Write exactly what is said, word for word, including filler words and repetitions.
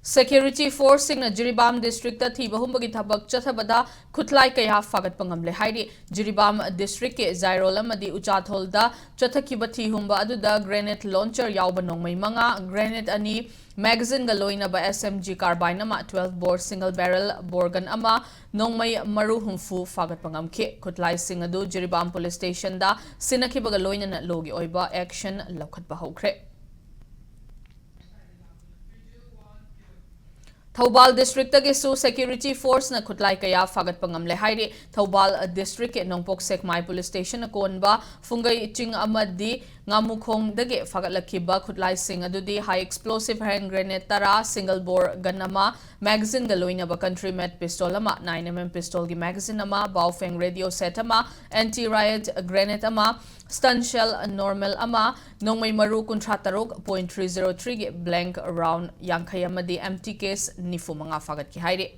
Security forceꯁꯤꯡꯅ Jiribam districtꯇ ꯊꯤꯕ ꯍꯨꯝꯕꯒꯤ ꯊꯕꯛ ꯆꯠꯊꯕꯗ ꯈꯨꯠꯂꯥꯏ ꯀꯌꯥ ꯐꯥꯒꯠꯄ ꯉꯝꯂꯦ ꯍꯥꯏꯔꯤ꯫ ꯖꯤꯔꯤꯕꯥꯝ districtꯀꯤ ꯖꯥꯏꯔꯣꯜ ꯑꯃꯗꯤ ꯎꯆꯥꯊꯣꯜꯗ ꯆꯠꯊꯈꯤꯕ ꯊꯤ ꯍꯨꯝꯕ ꯑꯗꯨꯗ grenade launcher ꯌꯥꯎꯕ ꯅꯣꯡꯃꯩ ꯃꯉꯥ, grenade ꯑꯅꯤ, magazineꯒ ꯂꯣꯏꯅꯕ S M G carbine ꯑꯃ, twelve bore single barrel bore gun ꯑꯃ, ꯅꯣꯡꯃꯩ ꯃꯔꯨ ꯍꯨꯝꯐꯨ ꯐꯥꯒꯠꯄ ꯉꯝꯈꯤ꯫ ꯈꯨꯠꯂꯥꯏꯁꯤꯡ ꯑꯗꯨ ꯖꯤꯔꯤꯕꯥꯝ police stationꯗ ꯁꯤꯟꯅꯈꯤꯕꯒ ꯂꯣꯏꯅꯅ lawꯒꯤ ꯑꯣꯏꯕ action ꯂꯧꯈꯠꯄ ꯍꯧꯈ꯭ꯔꯦ꯫ ꯊꯧꯕꯥꯜ districtꯇꯒꯤꯁꯨ security forceꯅ ꯈꯨꯠꯂꯥꯏ ꯀꯌꯥ ꯐꯥꯒꯠꯄ ꯉꯝꯂꯦ ꯍꯥꯏꯔꯤ꯫ ꯊꯧꯕꯥꯜ districtꯀꯤ ꯅꯣꯡꯄꯣꯛ ꯁꯦꯛꯃꯥꯏ police stationꯅ ꯀꯣꯟꯕ ꯐꯨꯡꯒꯩ ꯆꯤꯡ ꯑꯃꯗꯤ ꯉꯥꯃꯨꯈꯣꯡꯗꯒꯤ ꯐꯥꯒꯠꯂꯛꯈꯤꯕ ꯈꯨꯠꯂꯥꯏꯁꯤꯡ ꯑꯗꯨꯗꯤ high explosive hand grenade ꯇꯔꯥ, single bore gun ꯑꯃ, magazineꯒ ꯂꯣꯏꯅꯕ country made pistol ꯑꯃ, nine M M pistolꯒꯤ magazine ꯑꯃ, Baofeng radio set ꯑꯃ, anti riot grenade ꯑꯃ, stun shell normal ꯑꯃ, ꯅꯣꯡꯃꯩ ꯃꯔꯨ ꯀꯨꯟꯊ꯭ꯔꯥ ꯇꯔꯨꯛ point three zero threeꯒꯤ blank round ꯌꯥꯡꯈꯩ ꯑꯃꯗꯤ empty case ꯅꯤꯐꯨ ꯃꯉꯥ ꯐꯥꯒꯠꯈꯤ ꯍꯥꯏꯔꯤ꯫